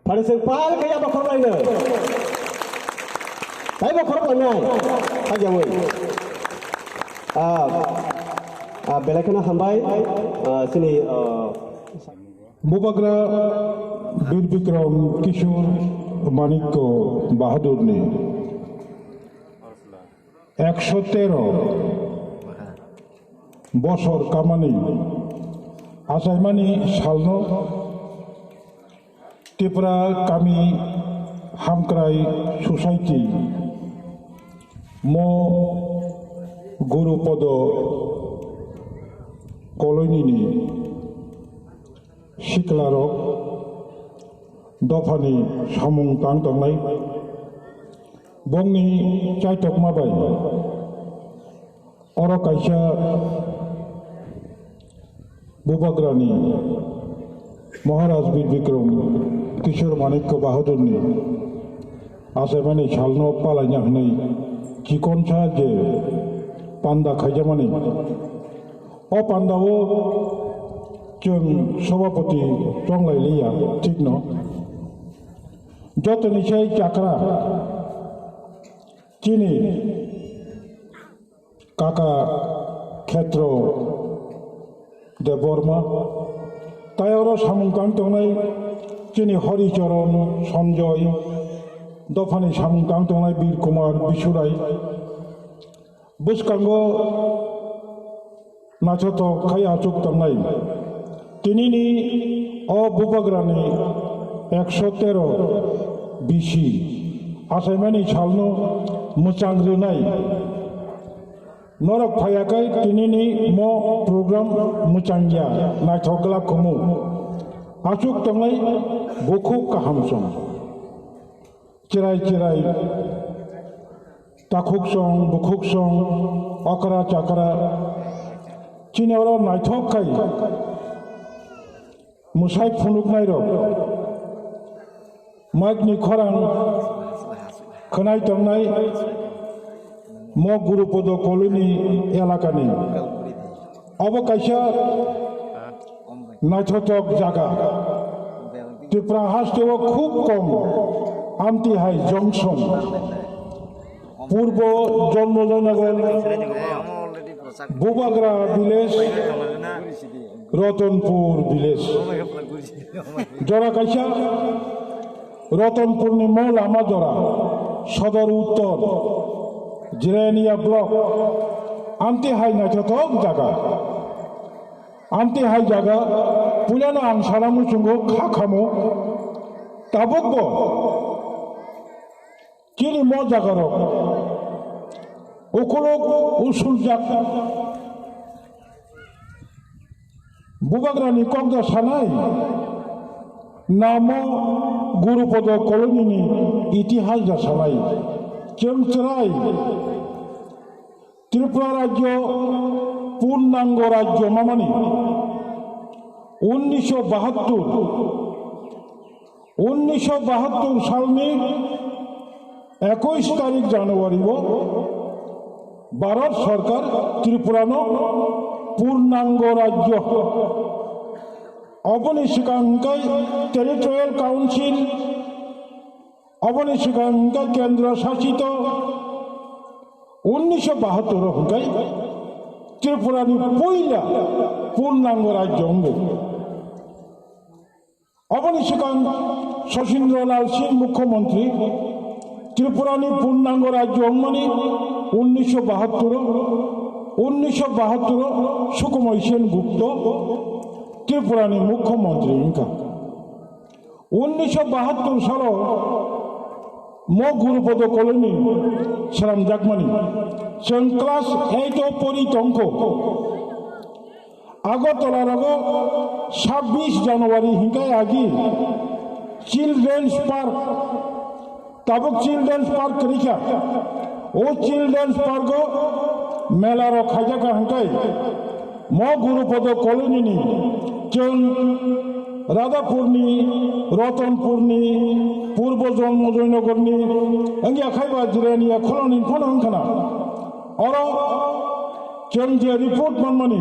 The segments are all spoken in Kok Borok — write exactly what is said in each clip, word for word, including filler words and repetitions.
Pharising pal khe abo khoroknai no. Taibo khoroknai. Hajawi. Ah, ah, belai kheno hambai. Ah, sini, ah, Bubagra Bir Bikram Kishore Manikya Bahadurni ekso tero bosor kamani achaimani salno Tripura Kami Hamkrai Society mo Gurupodo Colony ni siklarok dophani samung tang tongnai. Bongni chaitokma bai oro kaisa Bubagrani Maharaj Bir Bikram Kishore Manikya Bahadurni achaimani salno palaina hwnwi chikonsa je panda khaijamani. O pandao chwng sobhapoti chonglai liya, thikno. Jotoni sai chakra chini kaka Khetro Debbarma, tai oro samung tang tongnai chini Horicharan Sanjoy, dophani samung tang tongnai Bir Kumar Bisurai, bwskango naithothok khai achuk tongnai. Tinini o Bubagrani ekso tero bisi achaimani salno mwchang rwnai. Norok phaiyakhai tinini mo program mwchangya naithok glak kumu. Achuk tongnai bukhuk kaham song. Chirai chirai, takhuk song, bukhuk song, okra chakra, chini oro naithok khai mwsai phunuknairok, mic ni khorang khwnai tongnai mo Gurupodo Colony elakani. Obo kaisa naithothok jaga. Tripura hasteo khub kom Amtihai Junction, Purbo Janmojoynagar, Bubagra village, Ratanpur village. Jora kaisa Ratanpurni mo lama jora, Sodor Uttor, Jirania block, Amtihai naithothok jaga. Amtihai jaga, puilano ang sana muchungo kha khamo, tabukbo chini mo jagarok ukuluk usuljak Bubagrani kok da sanai, namo Gurupodo Colony ni itihas da sanai, chwng chwrai. Tripura rajyo purnango rajyo mamani unnisho bahattur, unnisho bahattur salni ekush tarik January o Bharat Sarkar Tripurano purnango rajyo, oboni swkang hwnkhe Territorial Council, oboni swkang hwnkhe Kendro Sasito, unnisho bahattur o hwnkhe Tripurani puila purnango rajyo wngo. Oboni swkang Sachindra Lal Singh Mukhyamantri, Tripurani purnango rajyo wngmani unnisho bahattur o, unnisho bahattur o Sukumoi Sen Gupta Tripurani Mukhyamantri wngkha. Unnisho bahattur salo mo Gurupodo Colony swnamjakmani. Chwng class eight o pori tongkho. Agartala rogo sabbish January hinkai agi Children's Park, tabuk Children's Park kwrwikha. O Children's Park o mela rok khaijakha hinkai. Mo Gurupodo Colony ni chwng Radhapurni, Ratanpurni, Purbo Janmojoynagarni wngya khaiba Jirania Colony phano wngkhana. Oro chwng je report manmani,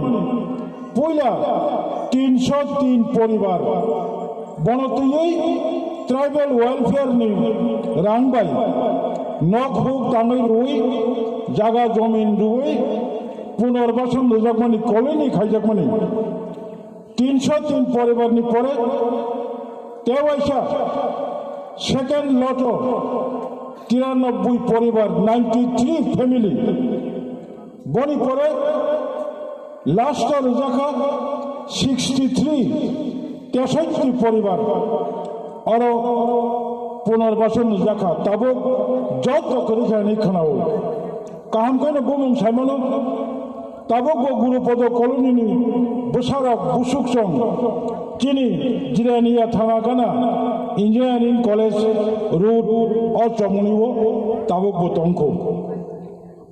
Puila tinsho tin poribar bono twiwi tribal welfare ni rang bai nok huk tangwi rwi, jaga jomin rwi, punorbasan rwjakmani, colony khaijakmani. Tinsho tin poribar ni pore tewaisa second lot o tiranobboi poribar, ninety three family. Boni pore last o rwjakha sixty three, tesotti poribar. Oro punorbasan rwjakha, tabuk joto kwrwi khe hinwi khwnao. Kaham khe no bumung saimano, tabuk bo Gurupodo colony ni bwsarok busuk chwng chini Jirania thana gana Engineering College road o chomoni o tabuk bo tongkho.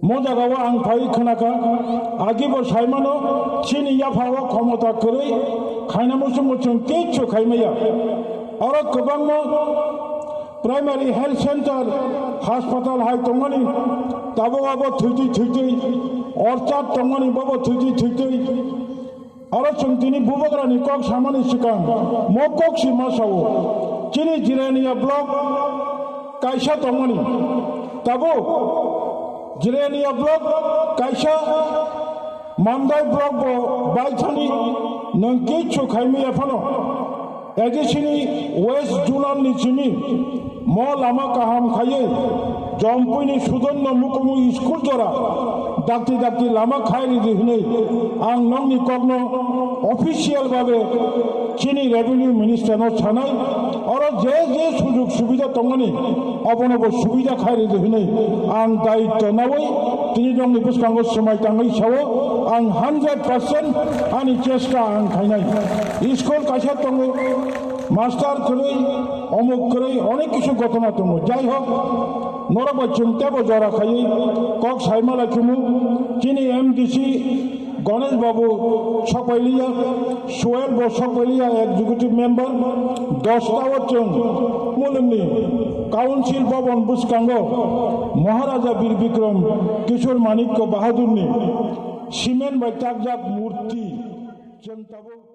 Mo jaga o ang phai khwnakha, agi bo saimano, chini yapha o khomota kwrwi khaina muchung muchung kichu khaimaya. Oro kwbangma primary health center, hospital hai tongmani, tabuk abo thwitwi thwitwi, orchard tongmani, bobo thwitwi thwitwi. Oro chwng tini bubagrani kok samani swkang mo kok si ma sao. Chini Jirania block kaisa tongmani. Tabuk Jirania block kaisa, Mandai block bo baithani, nwng kichu khaimaya phano. A D C ni West Zonal ni simi mo lama kaham khaiwi Jompuini Sudanno Mukumu school jora dakti dakti lama khai ridi hwnwi ang nokni kokno official babe chini revenue minister no sanai, oro je je sujug subida tongmani obono bo subida khai ridi hwnwi ang daitto nawi tini nokni bwskango swmai tangwi sao, ang hundred percent ani chesta ang khainai. School kaisa tongo, master kwrwi, omuk kwrwi, onek kisu gotona tongo. Jai hok, norok bai chwng tebo jora khaiwi kok saima lai khimu. Chini M D C Ganesh Babu sokpailiya, Suel bo sokpailiya, executive member, dosta o chwng mulungni council bhaban bwskango Maharaja Bir Bikram Kishore Manikya Bahadurni cement bai takjak murti chwng tabuk.